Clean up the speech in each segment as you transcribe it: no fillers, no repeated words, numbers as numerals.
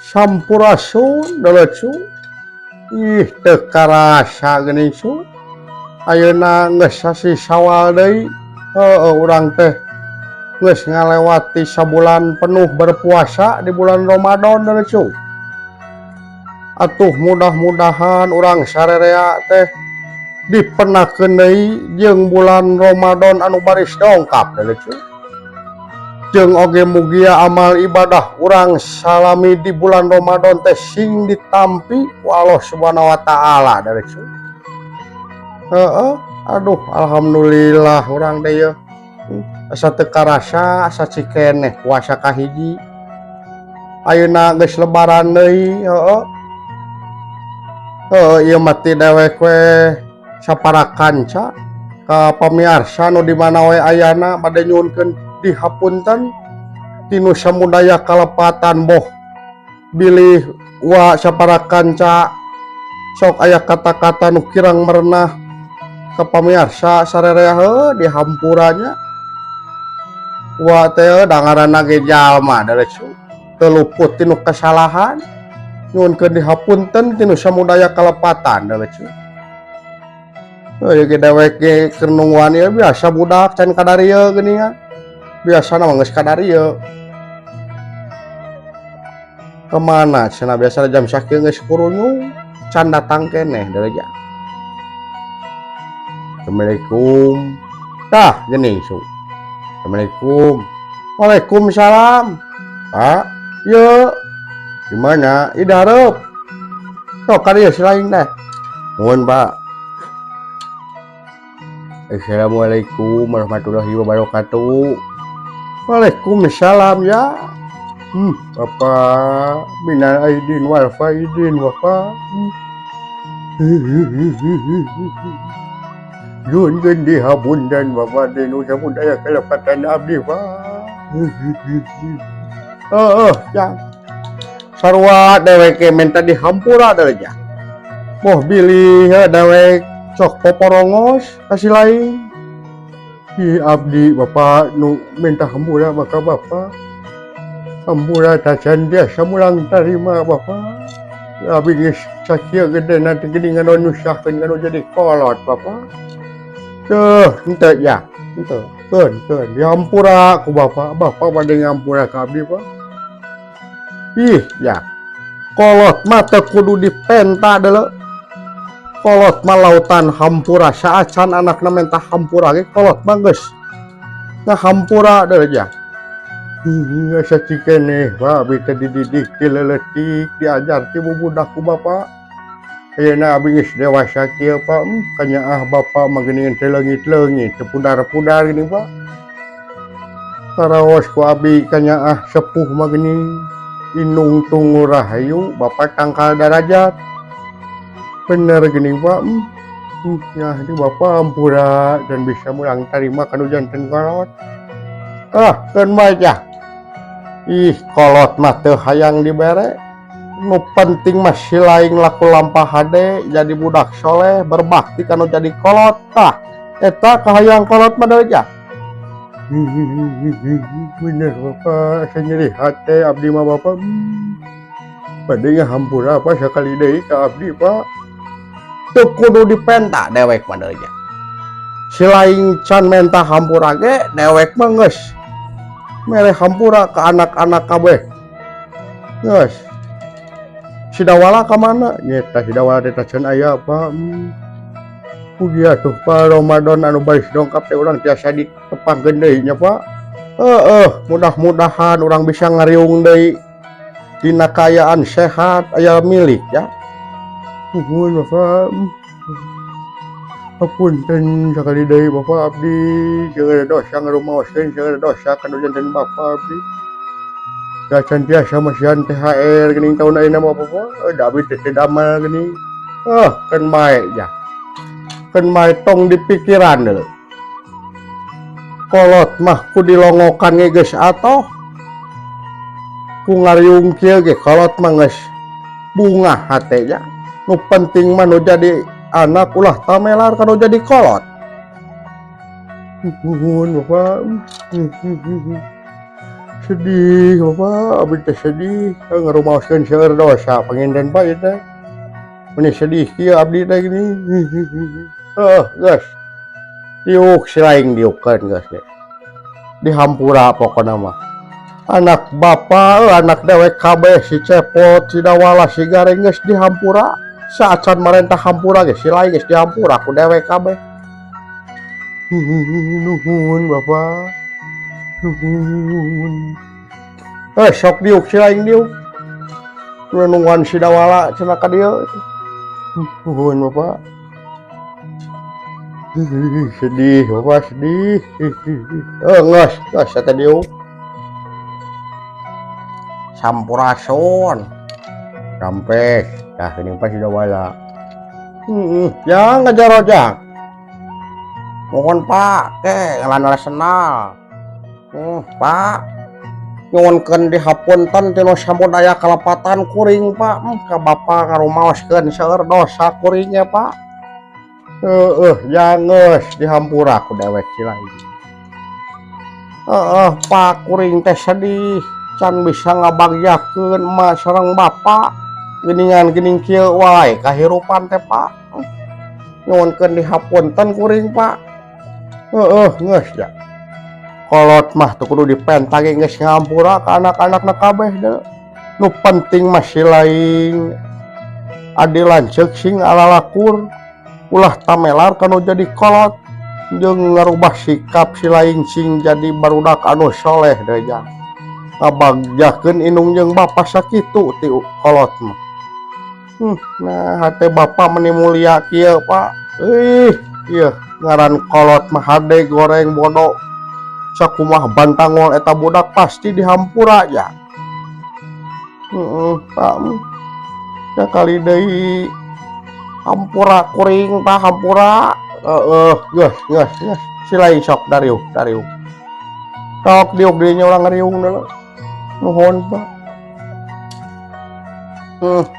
Sampurasun, dulur. Ih, teu karasa geuning, Su. Ayeuna geus sasih Sawal deui. Heueuh, urang teh geus ngalewati sabulan penuh berpuasa di bulan Ramadan, dulur, Su. Atuh mudah-mudahan urang sarerea teh dipenakkeun deui jeung bulan Ramadan anu baris dongkap, dulur, Su. Jeung oge mugia amal ibadah urang salami di bulan Ramadan teh sing ditampi ku Allah Subhanahu wa taala, dulur, Su. Heeh, aduh, alhamdulillah urang teh yeuh. Asa teu karasa, asa cikeneh puasa kahiji. Ayeuna geus Lebaran deui, heeh. Heueuh, ieu mah ti dewek we sapara kanca ka pamiarsa nu di mana we ayana, bade nyuhunkeun dihapunten tinu samudaya kalepatan, boh bilih wa sapara kanca sok aya kata-kata nu kirang merenah ka pamiarsa sarerea, heuh, dihampuranya wa teh, da ngaranna ge jalma, teu luput tinu kesalahan. Nyuhunkeun dihapunten tinu samudaya kalepatan, dulur. Heuh, ieu ge dewek ge keur nungguan ieu, biasa budak can kadarieu geuningan. Biasana mah geus kadarieu. Kemana cenah? Biasa jam sakieu geus kurunyung, can datang keneh, dulur ya. Assalamualaikum. Tah geuning, Su. Assalamualaikum. Waalaikumsalam. Pak, yuk. Gimana? Ih, hareup. Sok ka dieu si laing teh. Nuhun, Pak. Assalamualaikum warahmatullahi wabarakatuh. Waalaikumsalam ya. Bapak, minal aidin wal faidin, Bapak. Nyuhunkeun dihapunten, Bapak, tinu samudaya kalepatan abdi, Pak. Oh, ya. Sarua dewek ge minta dihampura deui ya. Boh bilih dewek sok poporongos ka si lain. Ih, abdi, Bapak, nu minta hampura maka Bapak. Hampura tacan biasa mulang tarima, Bapak. Abi geus sakieu gede nanti geuning anu nyusahkeun kanu jadi kolot, Bapak. Tuh, henteu ya. Henteu. Keun, keun dihampura ku Bapak. Bapak bade ngampura ka abdi, Pak. Ih, ya. Kolot mah teu kudu dipenta deuleu. Kolot mah lautan hampura, saacan anakna minta hampura ge kolot mah geus ngahampura deui ya. Asa cikeneh, Pak, abi teh dididik ti leuletik, diajar ti bubudak ku Bapak. Ayeuna abi geus dewasa kieu, Pak, kanyaah Bapak mah geuningan teh leungit-leungit, teu pudar-pudar geuning, Pak. Karaos ku abi kanyaah sepuh mah geuning. Indung tunggul rahayu, Bapak tangkal darajat. Bener geuning, Pak. Ya di Bapak hampura dan bisa mulang tarima kanu janten kolot. Ah, keun bae ya. Ih, kolot mah teu hayang dibere. Nu penting mah si laing laku lampah hade, jadi budak soleh, berbakti kanu jadi kolot. Tah, eta kahayang kolot mah deui ya. Bener, Bapak, asa nyeri hate abdi mah, Bapak. Bade ngahampura apa sakali deui ka abdi, Pak. Teu kudu dipenta dewek mah deui nya. Si laing can menta hampura ge dewek mah geus mere hampura ke anak-anak kabeh. Geus. Si Dawala ka mana? Nyeta si Dawala teh can aya, Pak. Mugi atuh, Pak, Ramadan anu baris dongkap teh urang tiasa ditepangkeun deui nya, Pak. Heeh, mudah-mudahan urang bisa ngariung deui dina kaayaan sehat, aya milik ya. Nuhun, Bapak. Hapunten sakali deui, Bapak, abdi segala dosa ngarumaoskeun segala dosa kanu janten Bapak abdi. Da can tiasa masihan THR geuning taun ayeuna mah, Bapak. Da abdi teh teu damel geuning. Oh, keun bae ja. Keun bae, tong dipikiran deuleu. Kolot mah ku dilongokan ge geus atoh. Ku ngariung kieu ge kolot mah geus bungah hate nya. Nu penting mah nu jadi anak ulah tamelar ka nu jadi kolot. Nuhun Bapak. Sedih Bapak, abdi teh sedih ngarumaoskeun seueur dosa panginten Pak ieu teh. Meni sedih kieu abdi teh gini. Heuh, geus. Diuk si laing diukkeun geus ge. Dihampura pokona mah. Anak bapak, anak dewek kabeh si Cepot, si Dawala, si Gareng geus dihampura. Saacan marentah hampura ge si laing geus dihampura ku dewek kabeh. Nuhun Bapak. Nuhun. Eh sok diuk si laing diuk. Nu nungguan si Dawala cenah ka dieu. Nuhun Bapak. Sedih Bapak sedih. Geus, geus eta diuk. Sampurasun. Sampai dah geuning pas si Dawala. Heeh, jang ngajaro jang. Mohon Pak, ke ngalan senal. Pak. Nyuwunkeun dihapunten tina samudaya kalepatan kuring Pak. Ka Bapak ngarumaoskeun seueur dosa kuring nya Pak. Heeh, jang geus dihampura ku dewek si lain. Heeh, Pak kuring teh sedih can bisa ngabagjakeun emak sareng bapak. Geuningan geuning kieu wae kahirupan teh Pak. Nyuwunkeun dihapunten kuring Pak. Heeh, geus ja. Kolot mah teu kudu dipenta ge geus ngahampura ka anak-anakna kabeh deui. Nu penting mah si laing adi lanceuk sing alalakur ulah tamelar ka nu jadi kolot jeung ngarubah sikap si laing sing jadi barudak anu soleh deui jang. Ngabagjakeun indung jeung bapa sakitu ti kolot mah. Nah hate bapa meni mulia kieu Pak. Ih, ieu ngaran kolot mah hade goreng bodo. Sakumaha bantangol eta budak pasti dihampura ja. Heeh, Pak. Sakali deui hampura kuring Pak, hampura. Heeh, geus geus geus. Si lain sok dariuk, dariuk. Sok diuk dieu nya urang ngariung deui. Nuhun Pak.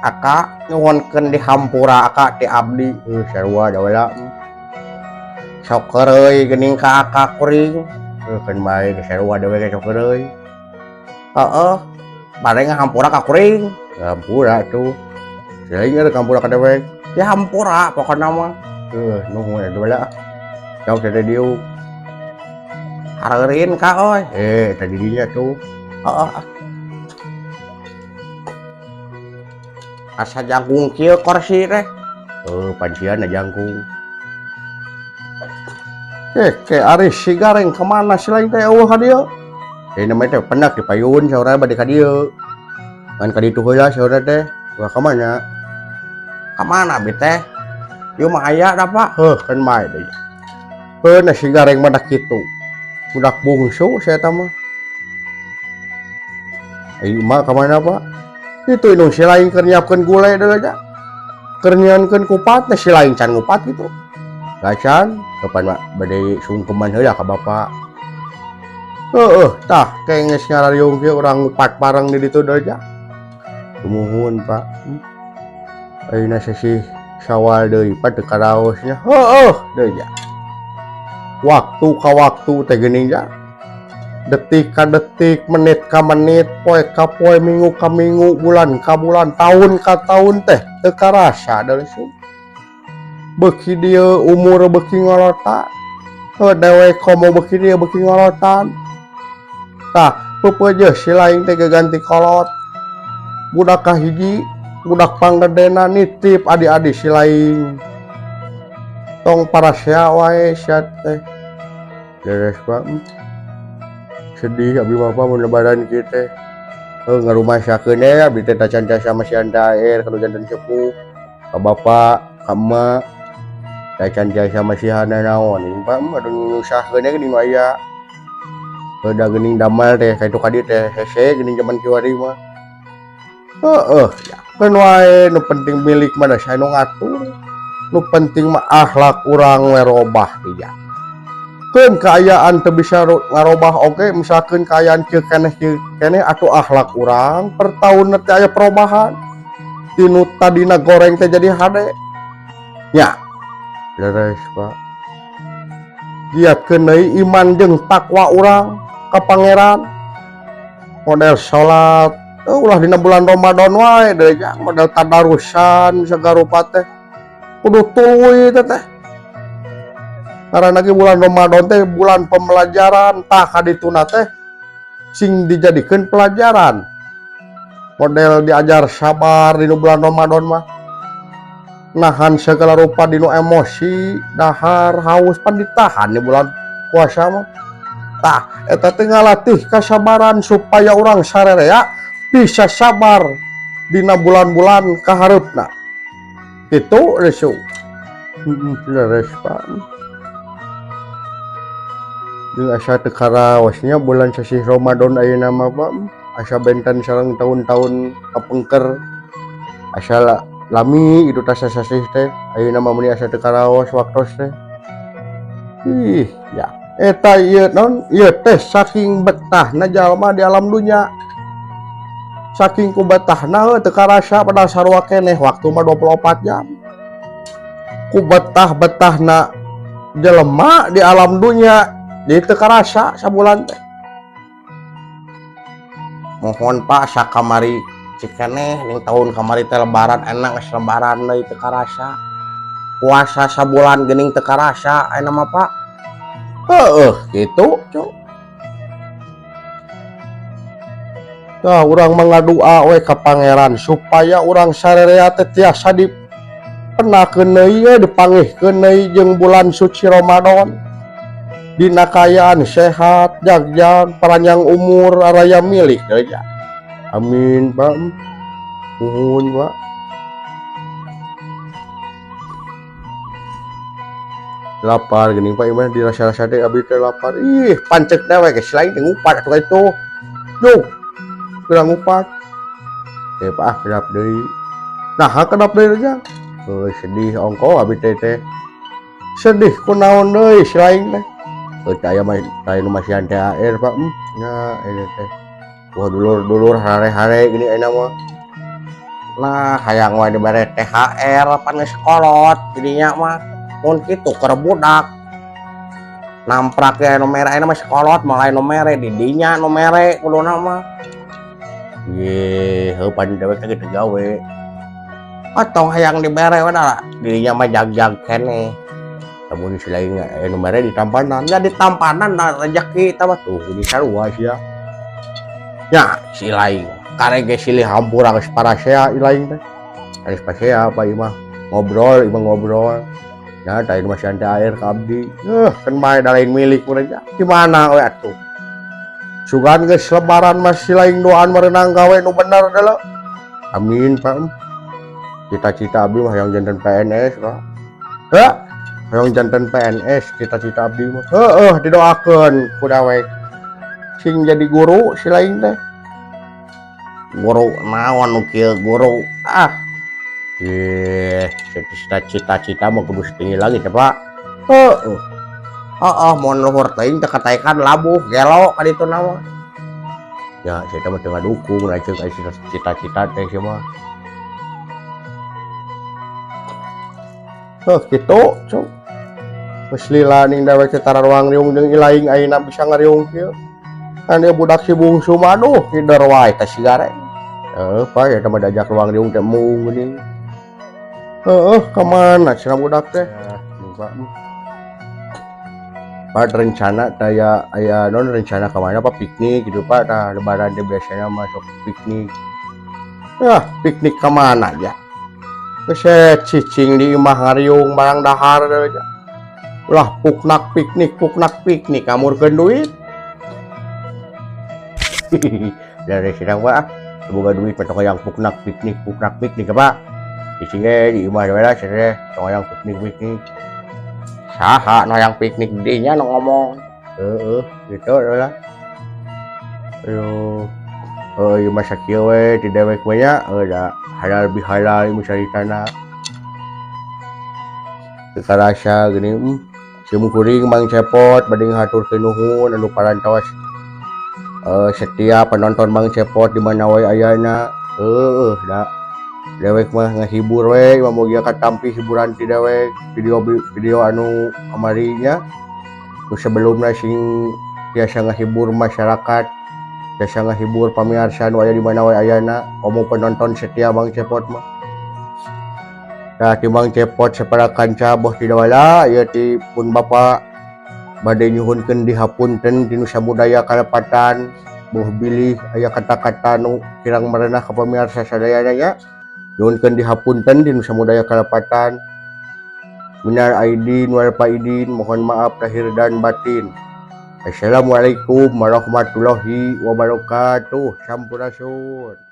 Aka nyuwunkeun dihampura aka ti abdi. Sarua Dawala. Sok heureuy geuning ka aka kuring. Keun bae geus sarua deui ge sok heureuy. Heeh, bade ngahampura ka kuring. Hampura tuh. Si lain rek hampura ka dewek. Ya hampura pokona mah. Nuhun atuh Dawala. Sok teh diuk. Hareureun ka euy. Tadi dinya tuh. Heeh. Asa jangkung kieu kursi teh. Pancian jangkung. Ke ari si Gareng kemana si lain teh eueuh ka dieu? Namanya teh pendak di payun saurang bade ka dieu. Ngan ka ditu heula saurang teh. Wah ka mana? Ka mana bi teh? Ieu mah aya da Pak. Heuh, kan bae deui. Heuh, na si Gareng mah da kitu. Budak bungsu saya eta mah. Ayo mah ka mana Pak? Itu indung si lain keur nyiapkeun gule deui aja. Keur nyiankeun kupat teh si lain can ngupat gitu. Gacan, kapan Pak bade sungkeman heula ka Bapak. Heeh, tah ke geus ngarariung kieu urang ngupat bareng di ditu deui aja. Sumuhun Pak. Ayeuna sesih Syawal deui Pak teu karaos nya. Heeh, deui ja. Waktu ka waktu teh geuning ja. Detik ka detik, menit ka menit, poe ka poe, minggu ka minggu, bulan ka bulan, tahun ka tahun teh teu karasa deui sum. Beuki dieu umur beuki ngolota. Heuh dewek komo beuki dieu beuki ngolotan. Tah, peupeujeuh si laing teh gaganti kolot. Budak kahiji, budak panggedena nitip adi-adi si laing. Tong parasea wae sia teh. Beres Pak. Sedih abdi mah Pak mun lebaran kieu teh. Heuh ngarumasakeun we abdi teh tacan tiasa masihan THR ka nu janten sepuh, ka bapak, ka emak. Tacan tiasa masihan nanaon ieu Pak aduh nyusahkeun we geuning nu aya. Heuh da geuning damel teh ka ditu ka dieu teh hese geuning jaman kiwari mah. Heeh, keun wae nu penting milik mah da saha nu ngatur. Nu penting mah akhlak urang we robah dia. Keun kaayaan teu bisa ngarobah oge, misalkeun kaayaan kieu keneh atuh akhlak urang per taun teh aya perubahan. Tinu tadina goreng teh jadi hade. Nya. Leres, Pak. Giatkeun deui iman jeung takwa urang ka Pangeran. Model salat, ulah dina bulan Ramadan wae deui nya, model tadarusan sagarupa teh. Kudu tuluy teh teh. Karena ge bulan Ramadan teh bulan pembelajaran, tah kadituna teh sing dijadikeun pelajaran. Model diajar sabar dina bulan Ramadan mah. Nahan segala rupa dinu emosi, dahar, haus pan ditahan di bulan puasa mah. Tah, eta teh ngalatih kasabaran supaya urang sarerea bisa sabar dina bulan-bulan kahareupna. Kitu resu. Leres, Pak. Jeung asa teu karaos nya bulan sasih Ramadan ayeuna mah, Pak. Asa benten sareng taun-taun kapengker. Asa lami itu tah sasih teh. Ayeuna mah meuni asa teu karaos waktos teh. Ih, ya. Eta ieu naon? Ieu teh saking betahna jalma di alam dunya. Saking ku betahna heuh teu karasa padahal sarua keneh waktu mah 24 jam. Ku betah-betahna jelema di alam dunya jadi teu karasa sabulan teh. Mohon Pak sakamari cikeneh ning tahun kamari teh lebaran enak geus lebaran deui teu karasa. Puasa sabulan geuning teu karasa ayeuna mah, Pak. Heueuh kitu, Cuk. Tah urang mah ngadua we ka Pangeran supaya urang sarerea teh tiasa dipenakeun deui we, dipangihkeun deui jeung bulan suci Ramadan. Dina kaayaan sehat, jagjag, paranjang umur, araya milik deui nya. Amin, Pak. Nuhun, Pak. Lapar geuning Pak, imah dirasa-rasa teh abdi teh lapar. Ih, pancek we geus lain teh ngupat atuh itu. Duh. Kurang ngupat. Pak, kedap deui. Nah, kedap deui aja. Heuh, sedih ongko abdi teh teh. Sedih kunaon deui si lain teh. Heuh, teh aya mah teh nu masihan THR, Pak. Nya ini teh. Wah, dulur-dulur hare-hare gini ayeuna mah. Nah, hayang wae dibere THR pan geus kolot jadinya mah. Mun kitu keur budak. Namprak ge nu mere ayeuna mah sekolot moal aya nu mere di dinya nu mere kuduna mah. Ye, heuh pan dewek teh kitu gawe. Otong hayang dibere we da dirinya mah jag-jag keneh. Lamun si lain aya nu mere ditampanan, ya ditampanan da rejeki eta mah tuh di sarua sia. Nya si lain karege silih hampura geus parasea lain teh. Geus pasea Pak imah ngobrol, imah ngobrol. Ya, tadi masih ada air ka abdi. Kan bae da lain milik mun aja. Di mana we atuh? Sugan geus lebaran masih lain doaan merenang gawe nu bener deuleu. Amin, Pak. Cita-cita abdi mah hayang janten PNS, Pak. Heuh, hayang janten PNS cita-cita abdi mah. Heueuh, didoakeun ku dawek. Sing jadi guru si lain teh. Guru naon nu kieu guru? Ah. Ih, cita-cita mah kudu setinggi lagi teh, Pak. Heeh. Heeh, mun luhur teuing teh kataekan labuh gelo ka ditu mah. Ya, saya mah teu ngadukung lah ceuk cita-cita teh sia mah. Heuh, kitu, Cuk. Geus lila ning dewek teh tara ruang riung jeung ilaing ayeuna bisa ngariung kieu. Kan ieu budak si bungsu mah aduh hider wae teh sigare. Heuh, Pak, eta mah diajak ruang riung teh embung geuning. Heuh, ka mana cenah budak teh? Pak. Pak rencana taya aya non rencana ka mana Pak piknik gitu Pak. Tah lebaran teh biasanya masuk piknik. Ah, piknik ka mana ya? Geus cicing di imah ngariung barang dahar aja. Ulah puknak piknik ngamurkeun duit. Dari sidang Pak, boga duit mah yang puknak piknik Pak. Cicing ge di imah we lah cenah tong hayang piknik. Saha nu hayang piknik dinya nu ngomong. Heeh, gitu lah. Ayo. Heuh, ieu mah sakieu we ti dewek mah nya, heuh da halal bihalal ieu caritana. Teu karasa geuning. Sim kuring Mang Cepot bade ngahaturkeun nuhun anu parantos setia penonton Mang Cepot di mana wae ayana. Heueuh, da dewek mah ngahibur we, mugia katampi hiburan ti dewek, video video anu kamari nya, nu sebelumna, sing tiasa ngahibur masyarakat, tiasa ngahibur pamirsa nu aya di mana wae ayana, komo penonton setia Mang Cepot mah. Nah, ti Mang Cepot sapara kanca boh ti dawala ieu ti pun bapa bade nyuhunkeun dihapunten tinu samudaya kalepatan, boh bilih aya kata-kata nu kirang merenah ka pamirsa sadayana nya. Nyuhunkeun dihapunten tinu samudaya kalepatan. Minal aidin wal faidin, mohon maaf lahir dan batin. Assalamualaikum warahmatullahi wabarakatuh. Sampurasun.